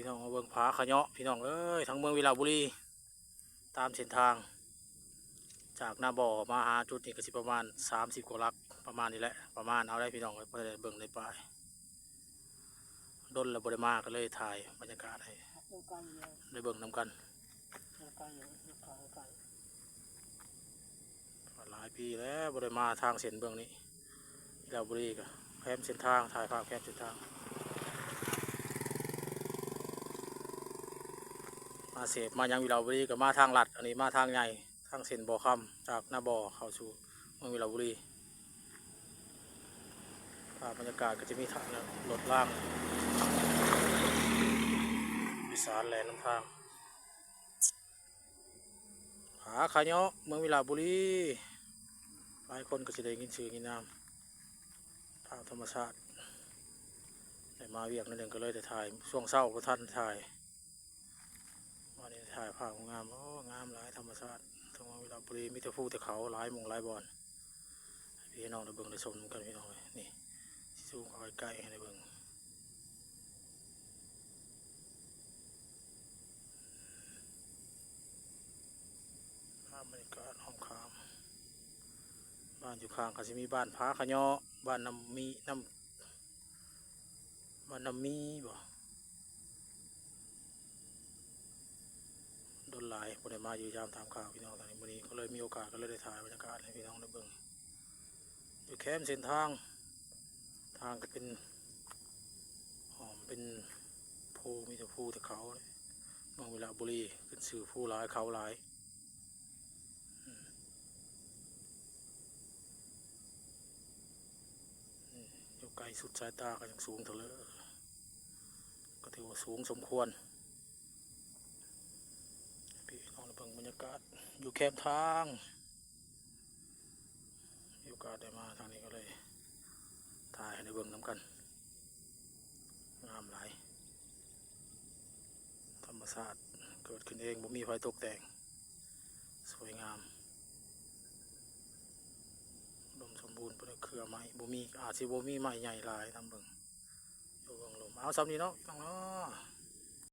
ພີ່ນ້ອງມາເບິ່ງຜາຂະເຍາະ ພີ່ນ້ອງເອີຍ ທາງເມືອງວິລະບູລີ ຕາມເສັ້ນທາງຈາກນາບໍ່ມາຫາຈຸດນີ້ກໍຊິປະມານສາມສິບກວ່າຫຼັກ ປະມານນີ້ແຫຼະ ປະມານເອົາໄດ໋ພີ່ນ້ອງເອີຍ ພໍໄດ້ເບິ່ງໄດ້ປາຍ ດົນແລ້ວບໍ່ໄດ້ມາ ກໍເລີຍຖ່າຍບັນຍາກາດໃຫ້ໄດ້ເບິ່ງນຳກັນ. ຫຼາຍປີແລ້ວບໍ່ໄດ້ມາທາງເສັ້ນເບື້ອງນີ້ ວິລະບູລີ ກໍແຄມເສັ້ນທາງ ຖ່າຍພາບແຄມເສັ້ນທາງ ມາເສບມາຫຍັງວິລະບູລີ ກໍມາທາງລັດ ອັນນີ້ມາທາງໃຫຍ່ ທາງເສັ້ນບໍ່ຄຳ ຈາກນາບໍ່ເຂົ້າສູ່ເມືອງວິລະບູລີ. ພາບບັນຍາກາດກໍຈະມີທາງລົດລາງໂດຍສານແລ່ນນຳທາງ. ຜາຂະເຍາະ ເມືອງວິລະບູລີ ຫຼາຍຄົນກໍຊິໄດ້ຍິນຊື່ຍິນນາມ ພາບທຳມະຊາດ ໄດ້ມາວຽກໜ້ອຍໜຶ່ງກໍເລີຍໄດ້ຖ່າຍ ຊ່ວງເຊົ້າບໍ່ທັນຖ່າຍ ວັນນີ້ຖ່າຍພາບງາມ ໂອ້ ງາມຫຼາຍທຳມະຊາດ ທາງເມືອງວິລະບູລີ ມີແຕ່ພູແຕ່ເຂົາ ຫຼາຍໝ່ອງຫຼາຍບ່ອນ ໃຫ້ພີ່ນ້ອງໄດ້ເບິ່ງໄດ້ຊົມນຳກັນ ພີ່ນ້ອງເອີຍ ນີ້ ຊິຊູມເຂົ້າໃກ້ໆ ໃຫ້ໄດ້ເບິ່ງ. ພາບບັນຍາກາດອ້ອມຂ້າງ ບ້ານຢູ່ຂ້າງກໍຊິມີບ້ານຜາຂະເຍາະ ບ້ານນ້ຳມີ ນ້ຳ ບ້ານນ້ຳມີບໍ ດົນຫຼາຍບໍ່ໄດ້ມາຢ້ຽມຢາມຖາມຂ່າວພີ່ນ້ອງທາງນີ້ ມື້ນີ້ກໍເລີຍມີໂອກາດ ກໍເລີຍໄດ້ຖ່າຍບັນຍາກາດໃຫ້ພີ່ນ້ອງໄດ້ເບິ່ງ ຢູ່ແຄມເສັ້ນທາງ ທາງກໍເປັນ ອ້ອມເປັນພູ ມີແຕ່ພູແຕ່ເຂົາ ເມືອງວິລະບູລີ ຂຶ້ນຊື່ພູຫຼາຍເຂົາຫຼາຍ ອືມ ຢູ່ໃກ້ສຸດສາຍຕາກໍຍັງສູງເທື່ອເລີ ກໍຖືວ່າສູງສົມຄວນ. ພີ່ນ້ອງເບິ່ງບັນຍາກາດຢູ່ແຄມທາງ ມີໂອກາດໄດ້ມາທາງນີ້ກໍເລີຍຖ່າຍໃຫ້ໄດ້ເບິ່ງນຳກັນ ງາມຫຼາຍ ທຳມະຊາດເກີດຂຶ້ນເອງ ບໍ່ມີໃຜຕົກແຕ່ງ ສວຍງາມ ອຸດົມສົມບູນ ບໍ່ໄດ້ເຄືອໄມ້ ບໍ່ມີ ອາດຊິບໍ່ມີໄມ້ໃຫຍ່ຫຼາຍນຳ ເບິ່ງຢູ່ເບື້ອງລຸ່ມ. ເອົາ ສ່ຳນີ້ເນາະ ພີ່ນ້ອງເນາະ.